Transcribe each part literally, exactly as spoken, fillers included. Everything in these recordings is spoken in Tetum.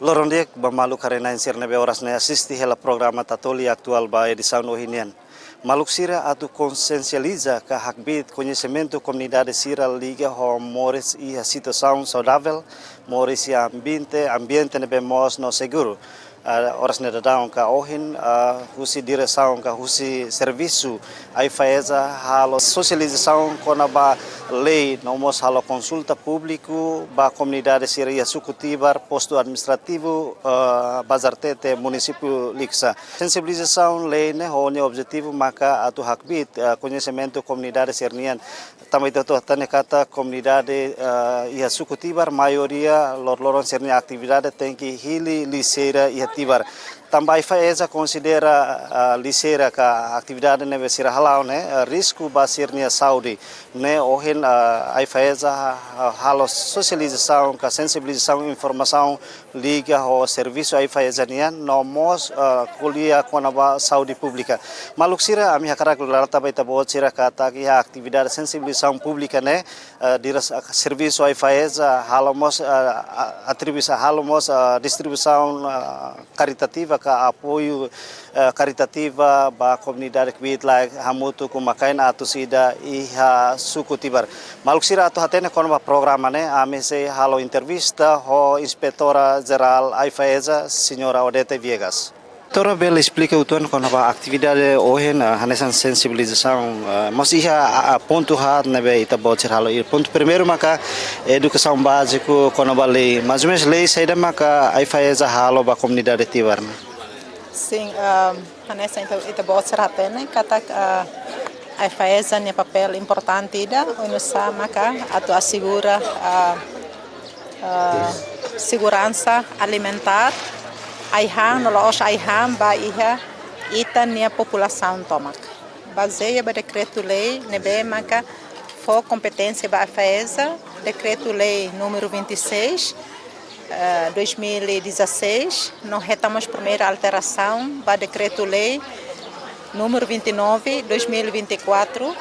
Loron di'ak ba maluk haree-na'in sira ne'ebé oras ne'e asiste hela programa Tatoli Atuál ba edisaun ohin nian. Maluk sira, atu konsiensializa ka hakbiit koñesimentu komunidade sira liga ho moris iha situasaun saudavel, moris iha ambiente, ambiente ne'ebé moos no seguru. Ah, oras ne'e daudaun ka ohin, ah, husi diresaun ka husi servisu AIFAESA halo sosializasaun kona-ba lei, no mós halo konsulta públiku ba komunidade sira iha suku Tibar, postu administrativu, ah, Bazartete, munisípiu Likisá. Sensibilizasaun lei ne'e ho nia objetivu maka atu hakbiit, ah, koñesimentu komunidade sira-nian. Tanba ita hotu hatene katak komunidade, ah, iha suku Tibar, maioria loroloron sira-nia atividade tenke hili lixeira iha Tibar. Tanba AIFAESA konsidera, ah, lixeira ka atividade ne'ebé sira hala'o ne'e, ah, risku ba sira-nia saúde. Ne'e ohin, ah, AIFAESA, ah, halo sosializasaun ka sensibilizasaun informasaun liga ho servisu AIFAESA nian, no mós, ah, ko'alia kona-ba saúde públika. Maluk sira, ami hakarak lalata ba ita-boot sira katak iha atividade sensibilizasaun públika ne'e, ah, diresaun, ah, servisu AIFAESA halo mós, ah, ah, atribuisaun, halo mós, ah, distribuisaun, ah, karitativa ka apoiu, eh, karitativa ba komunidade kbiit-laek hamutuk ho makain atus ida iha suku Tibar. Maluk sira, atu hatene kona-ba programa ne'e, ami sei halo entrevista ho Inspetora Jerál AIFAESA, Señora Odete Viegas. Doutora, bele esplika uitoan kona-ba atividade ohin, eh, hanesan sensibilizasaun, eh, mós iha, ah, ah, pontu haat ne'ebé ita-boot sira halo. I pontu primeiru maka edukasaun báziku kona-ba lei. Mais ou menus lei saida maka AIFAESA halo ba komunidade Tibar ne'e? Sin, ehm, hanesan ita, ita-boot sira hatene katak, eh, AIFAESA nia papél importante ida, oinsá maka atu asegura, eh, eh, seguransa alimentár, ai-han no la'ós ai-han ba iha ita-nia populasaun tomak. Bazeia ba dekretu-lei ne'ebé maka fó kompeténsia ba AIFAESA, dekretu-lei númeru vinte e seis, eh, dois mil e dezasseis, no hetan mós primeira alterasaun ba dekretu-lei númeru vinte e nove, dois mil e vinte e quatro,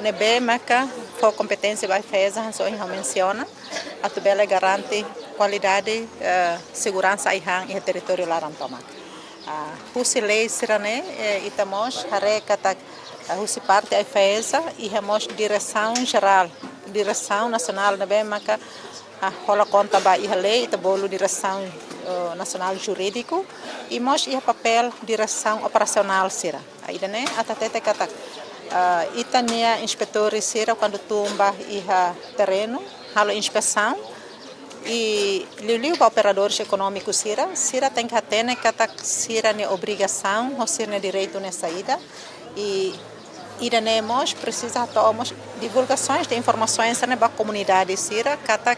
ne'ebé maka fó kompeténsia ba AIFAESA, hanesan ohin ha'u mensiona, atu bele garante kualidade, eh, seguransa ai-han iha territóriu laran tomak. Ah, husi lei sira-ne'e, eh, ita mós haree katak, ah, husi parte AIFAESA, iha mós diresaun jerál, diresaun nasionál ne'ebé maka, ah, hola konta ba iha lei, ita bolu diresaun, eh, nasionál jurídiku, i mós iha papél diresaun operasionál sira. Ah, ida-ne'e atu hatete katak, ah, ita-nia inspetór sira kuandu tun ba iha terrenu, halo inspesaun, i liuliu ba operadores ekonómikus sira, sira tenke hatene katak sira-nia obrigasaun ho sira-nia direitu ne'e saida, i ida-ne'e mós presiza hato'o mós divulgasoens de informasoens ne'e ba komunidade sira, katak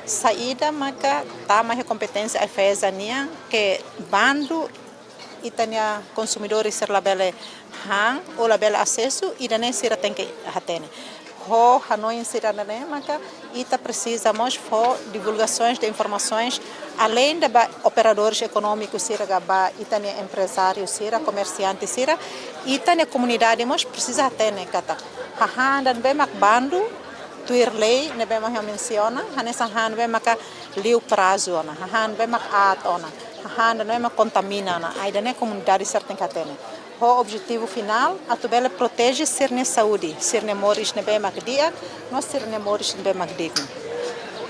saida maka tama iha kompeténsia AIFAESA nian, ke bandu ita-nia konsumidór sira labele han ou labele asesu, ida-ne'e sira tenke hatene. Ho hanoin sira-ne'e maka ita presiza mós fó divulgasoens de informasoens, além de ba operadores ekonómikus sira ka ba ita-nia emprezáriu sira, komersiante sira, ita-nia komunidade mós presiza hatene katak hahán ida ne'ebé mak bandu tuir lei ne'ebé mak ha'u mensiona, hanesan hahán ne'ebé maka liu prazu ona, hahán ne'ebé mak aat ona, hahán ne'ebé mak kontamina ona, ah, ida-ne'e komunidade sira tenke hatene. Ho objetivu finál, atu bele proteje sira-nia saúde, sira-nia moris ne'ebé mak di'ak, no sira-nia moris ne'ebé mak dignu.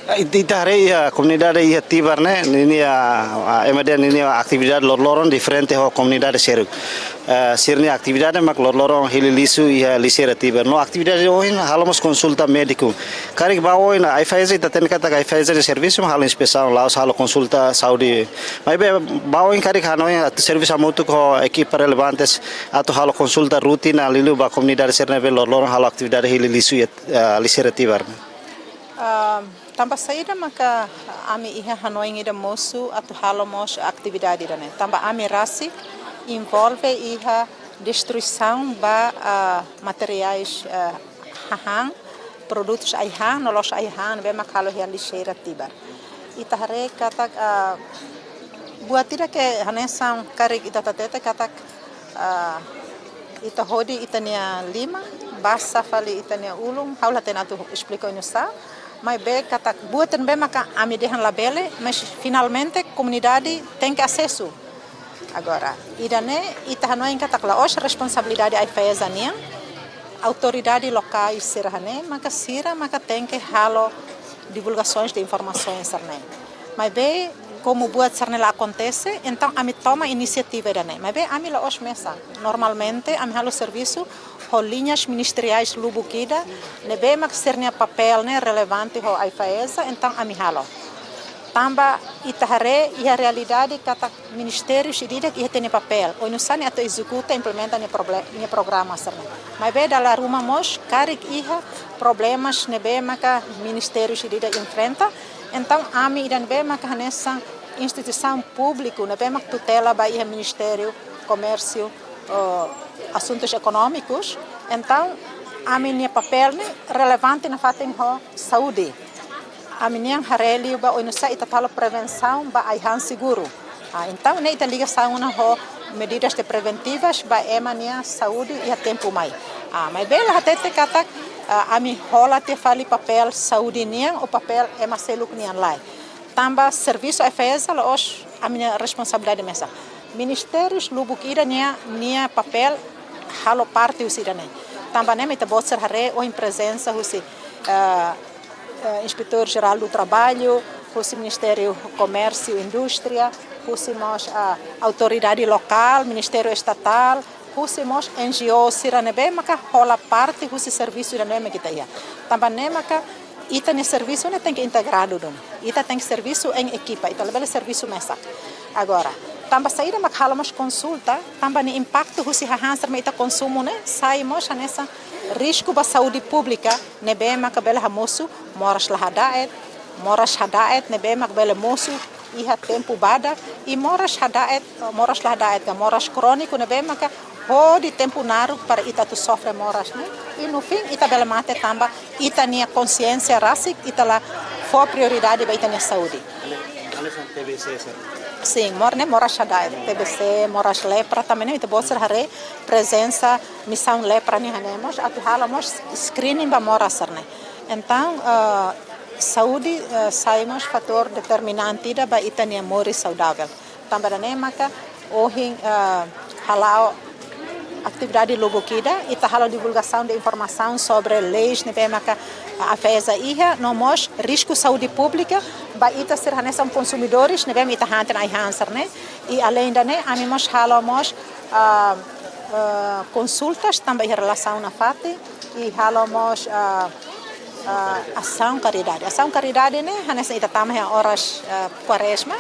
Ah, ita, ita haree iha komunidade iha Tibar ne'e, ninia, ah, ema dehan ninia atividade loroloron diferente ho komunidade seluk. Eh, sira-nia atividade mak loroloron hili lixu iha lixeira Tibar. No atividade ohin halo mós konsulta médiku. Karik ba oin, AIFAESA, ita hatene katak AIFAESA nia servisu mak halo inspesaun, la'ós halo konsulta saúde. Maibé ba oin karik hanoin atu servisu hamutuk ho ekipa relevantes atu halo konsulta rotina liuliu ba komunidade sira ne'ebé loroloron halo atividade hili lixu iha, eh, lixeira Tibar. Ah, tanba saida maka ami iha hanoin ida mosu atu halo mós atividade ida-ne'e? Tanba ami rasik envolve iha destruisaun ba, ah, materiais, ah, hahán, produtus ai-han no la'ós ai-han ne'ebé mak halo iha lixeira Tibar. Ita haree katak, ah, buat ida ke hanesan karik ita hatete katak, ah, ita hodi ita-nia liman, basa fali ita-nia ulun, ha'u la hatene atu esplika oinsá, Maibé katak buat ne'ebé maka ami dehan labele, mas finalmente komunidade tenke asesu. Agora, ida-ne'e ita hanoin katak la'ós responsabilidade AIFAESA nian, autoridade lokál sira-ne'e maka sira maka tenke halo divulgasaun de informasaun sira-ne'e. Maibé komu buat sira-ne'e la akontese, entaun ami toma inisiativa ida-ne'e. Maibé ami la'ós mesak. Normalmente ami halo servisu ho liñas ministeriais lubuk ida ne'ebé mak sira-nia papél ne'e relevante ho AIFAESA, entaun ami halo. Tanba ita haree iha realidade katak ministériu ida-idak iha ita-nia papél. Oinsá nia atu ezekuta, implementa nia proble-, nia programa sira-ne'e. Maibé dala ruma mós karik iha problemas ne'ebé maka ministériu ida-idak enfrenta. Entaun ami ida ne'ebé maka hanesan instituisaun públiku ne'ebé mak tutela ba iha Ministériu Komérsiu, eh, Asuntus Ekonómikus. Entaun ami-nia papél ne'e relevante nafatin ho saúde. Ami-nian haree liu ba oinsá ita atu halo prevensaun ba ai-han seguru. Ah, entaun ne'e ita ligasaun ona ho medidas de preventivas ba ema nia saúde iha tempu mai. Ah, maibé la hatete katak, ah, ami hola tiha fali papél saúde nian ou papél ema seluk nian, lae. Tanba servisu AIFAESA la'ós ami-nia responsabilidade mesak. Ministérius lubuk ida nia, nia papél halo parte husi ida-ne'e. Tanba ne'e mak ita-boot sira haree ohin prezensa husi, eh, eh, Inspetór Jerál do Traballu, husi Ministériu Komérsiu Indústria, husi mós, ah, autoridade lokál, Ministériu Estatál, husi mós NGO sira ne'ebé maka hola parte husi servisu ida ne'ebé mak ita iha. Tanba ne'e maka ita-nia servisu ne'e tenke integradu duni. Ita tenke servisu em equipa, ita labele servisu mesak. Agora, tanba saida mak halo mós konsulta, tanba nia impaktu husi hahán sira mak ita konsumu ne'e, sai mós hanesan risku ba saúde públika, ne'ebé maka bele hamosu moras la hada'et, moras hada'et ne'ebé maka bele mosu iha tempu badak, i moras hada'et, moras la hada'et ka moras króniku ne'ebé maka hodi tempu naruk para ita atu sofre moras ne'e. I no fim ita bele mate tanba ita-nia konsiénsia rasik, ita la fó prioridade ba ita-nia saúde. Hanesan TBC, sir. Sin, mor-, ne'e moras hada'et, TBC, moras lepra, tanba ne'e ita-boot sira haree prezensa misaun lepra nian ne'e mós atu halo mós screening ba moras sira-ne'e. Entaun, eh, saúde, eh, sai mós fatór determinante ida ba ita-nia moris saudável. Tanba ida-ne'e maka ohin, eh, hala'o atividade lubuk ida, ita halo divulgasaun de informasaun sobre leis ne'ebé maka AIFAESA iha, no mós risku saúde públika ba ita sira hanesan konsumidores ne'ebé ita hatene ai-han sira-ne'e. I além ida-ne'e, ami mós halo mós, ah, ah, konsultas tanba iha relasaun nafatin, i halo mós, ah, ah, asaun karidade. Asaun karidade ne'e hanesan ita tama iha oras, ah, Kuarezma,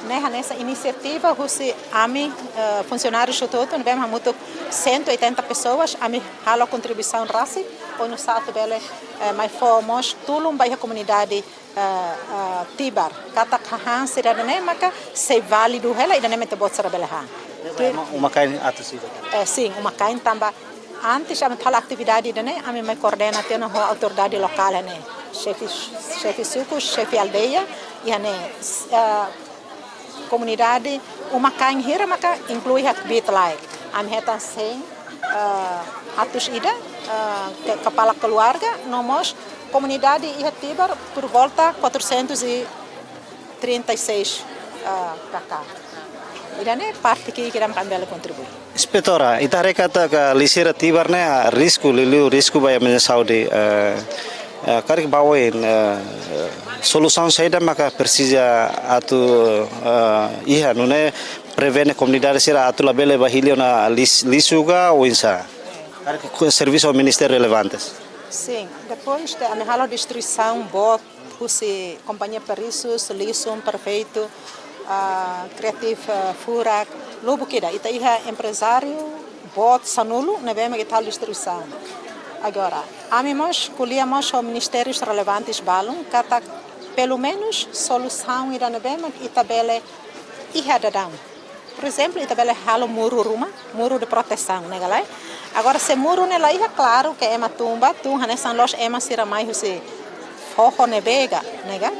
ne'e hanesan inisiativa husi ami, ah, funsionáriu hotu-hotu, ne'ebé hamutuk cento e oitenta pessoas, ami halo kontribuisaun rasik, oinsá atu bele, eh, mai fó mós tulun ba iha komunidade, eh, eh, Tibar. Katak hahán sira-ne'e maka sei válidu hela, ida-ne'e mak ita-boot sira bele han. Uma-, umakain atus ida. Eh, sin, umakain tanba antes ami halo atividade ida-ne'e, ami mai koordena tiha ona ho autoridade lokál ne'e. Xefe, xefe suku, xefe aldeia, iha ne'e, eh, komunidade umakain hira maka inklui hakbiit laek. Ami hetan sein, eh, atus ida, eh, ke-, kepala keluarga, no mós komunidade iha Tibar por volta quatrocentos e trinta e seis, eh, K K. Ida-ne'e parte ki'ik ida mak ami bele kontribui. Inspetora, ita haree katak liu sira Tibar ne'e, ah, risku, liuliu risku ba ema nia saúde, eh, eh, karik ba oin, eh, eh, solusaun saida maka presiza atu, eh, iha, nune'e prevene komunidade sira atu labele ba hili ona lis-, lixu ka oinsá. Karik ku servisu ministériu relevantes. Sin, depois de ami halo distribuisaun boot husi kompañia Perisus, Lisun, Perfeitu, ah, Creative, ah, Furak, lubuk ida, ita iha emprezáriu boot sanulu, ne'ebé mak ita halo distribuisaun. Agora, ami mós ko'alia mós ho ministérius relevantes balun, katak pelumenus solusaun ida ne'ebé mak ita bele iha daudaun. Por ezemplu, ita bele halo muru ruma, muru de protesaun, ne'e ka lae? Agora, se muru ne'e la iha, klaru ke ema tun ba, tun hanesan loos ema sira mai husi foho ne'ebé ka, ne'e ka?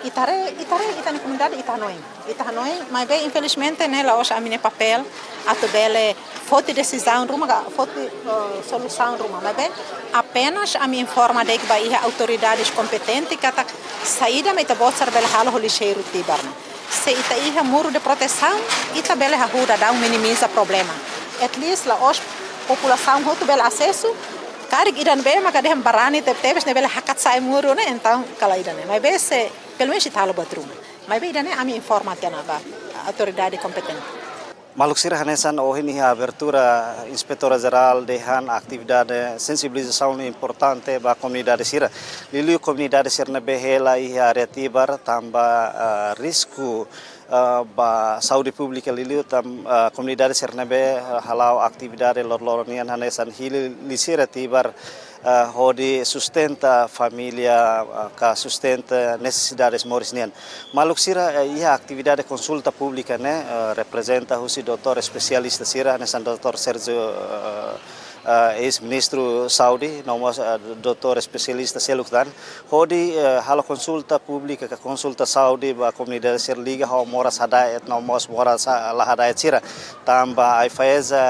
Ita haree, ita haree, ita-nia komunidade ita hanoin. Ita hanoin, maibé infelizmente ne'e la'ós ami-nia papél atu bele foti desizaun ruma ka foti, eh, solusaun ruma. Maibé apenas ami informa de'it ba iha autoridades kompetente katak saida mak ita-boot sira bele halo ho lixeiru Tibar ne'e. Se ita iha muru de protesaun, ita bele ajuda daudaun minimiza problema. At least la'ós populasaun hotu bele asesu, karik ida ne'ebé maka dehan barani tebetebes ne'e bele hakat sa'e muru ne'e, entaun kala ida ne'e. Maibé se, pelumenus ita halo buat ruma. Maibé ida ne'e ami informa tiha ona ba autoridade kompetente. Maluk sira, hanesan ohin iha abertura Inspetora Jerál dehan atividade sensibilizasaun importante ba komunidade sira. Liuliu komunidade sira ne'ebé hela iha área Tibar tanba, ah, risku, ah, ba saúde públika, liuliu tan-, ah, komunidade sira ne'ebé, ah, hala'o atividade loroloron nian hanesan hili lixeira Tibar, ah, hodi sustenta família, ah, ka sustenta nesesidades moris nian. Maluk sira, eh, iha atividade konsulta públika ne'e, eh, reprezenta husi doutór espesialista sira, hanesan doutór Sérgio, eh, eh, eis-ministru saúde, no mós, eh, doutór espesialista seluk tan, hodi, eh, halo konsulta públika ka konsulta saúde ba komunidade sira liga ho moras hada'et no mós moras, ah, la hada'et sira. Tanba AIFAESA,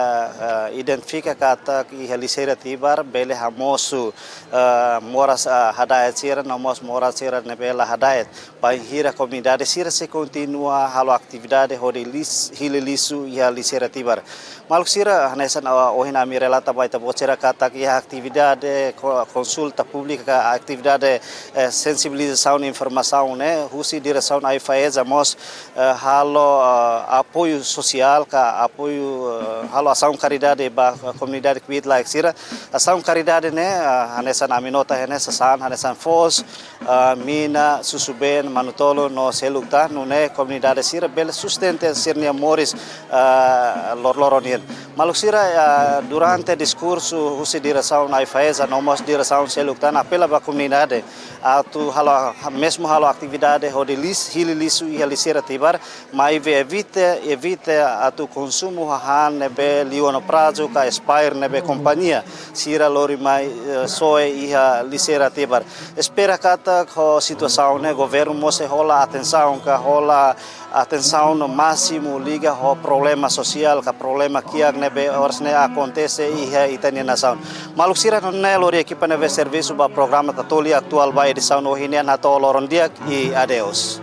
eh, identifika katak iha lixeira Tibar bele hamosu, eh, moras, ah, hada'et sira no mós moras sira ne'ebé la hada'et, bainhira komunidade sira sei kontinua halo atividade hodi lis-, hili lixu iha lixeira Tibar. Maluk sira, hanesan, ah, ohin ami relata ba ita-boot sira katak iha atividade ko-, konsulta públika ka atividade, eh, sensibilizasaun informasaun ne'e, husi diresaun AIFAESA mós, eh, halo, eh, apoiu sosiál ka apoiu, eh, halo asaun karidade ba, eh, komunidade kbiit-laek sira. Asaun karidade ne'e, eh, hanesan ami nota iha ne'e sasán, hanesan foos, eh, mina, susubeen, manu-tolun no seluk tan, nune'e komunidade sira bele sustenta sira-nia moris, eh, loroloron nian. Maluk sira, eh, durante diskursu husi diresaun AIFAESA no mós diresaun seluk tan apela ba komunidade atu halo, mezmu halo atividade hodi lis-, hili lixu iha lixeira Tibar, maibé evita, evita atu konsumu hahán ne'ebé liu ona prazu ka expire ne'ebé kompañia sira lori mai, eh, soe iha lixeira Tibar. Espera katak ho situasaun ne'e governu mós sei hola atensaun ka hola atensaun másimu liga ho problema sosiál ka problema kiak ne'ebé oras ne'e akontese iha ita-nia nasaun. Maluk sira, nune'e lori ekipa ne'ebé servisu ba programa Tatoli Atuál ba edisaun ohin nian hato'o loron di'ak i adeus.